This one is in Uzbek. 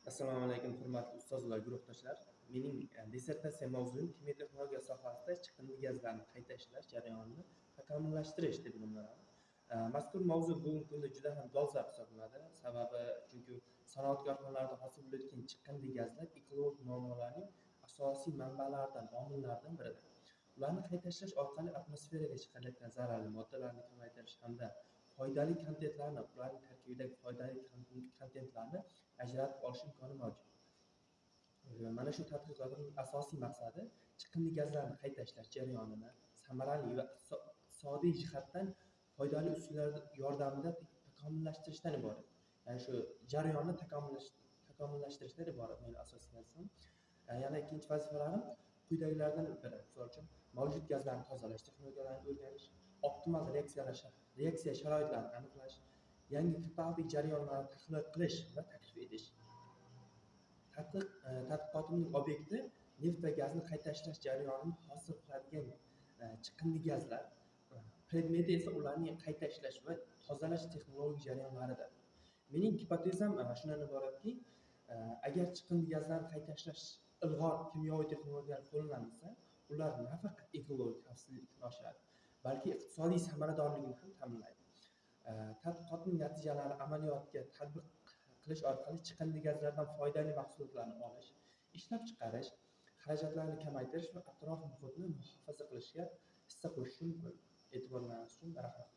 Assalomu alaykum, hurmatli ustozlar, guruhdoshlar. Mening dissertatsiya mavzuim kimyo texnologiya sohasida chiqindi gazlarni qayta ishlash jarayonini takomillashtirish deb nomlanadi. Mazkur mavzu bugungi kunda juda ham dolzarb hisoblanadi. Sababi, chunki sanoat korxonalarida hosil bo'layotgan chiqindi gazlar ekologik muammolarning asosiy manbalaridan, omillaridan biridir. Ularni qayta ishlash orqali atmosferaga chiqarilayotgan zararli moddalarni kamaytirish hamda foydali kontentlarni, ularning tarkibidagi foydali kontentlarni ajratib olish imkoni mavjud. Mana shu tadqiqotimning asosiy maqsadi chiqindi gazlarni qayta ishlash jarayonini samarali va iqtisodiy jihatdan foydali usullar yordamida takomillashtirishdan iborat. Ya'ni shu jarayonni takomillashtirishdan iborat meni asosiy vazifam. Yana ikkinchi vazifalarim quyidagilardan biri. Misol uchun, mavjud gazlarni tozalash texnologiyalarini o'rganish, optimal reaksiya sharoitlarini aniqlash, yangi katalitik jarayonlarni tahlil qilish va taklif etish. Tadqiqotimning obyekti neft va gazni qayta ishlash jarayonini hosil qiladigan chiqindi gazlar, predmeti esa ularning qayta ishlash va tozalash texnologik jarayonlaridir. Mening gipotezam shundan iboratki, agar chiqindi gazlarni qayta ishlash ilg'or kimyoviy texnologiyalar qo'llanilsa, ular nafaqat ekologik xavfsizlikni oshiradi, balki iqtisodiy samaradorligini ham ta'minlaydi. Tadqiqotning natijalari amaliyotga tatbiq qilish orqali chiqindi gazlardan foydali mahsulotlarni olish, ishlab chiqarish, xarajatlarni kamaytirish va atrof muhitni muhofaza qilishga hissa qo'shishi mumkin. E'tiborlaringiz uchun rahmat.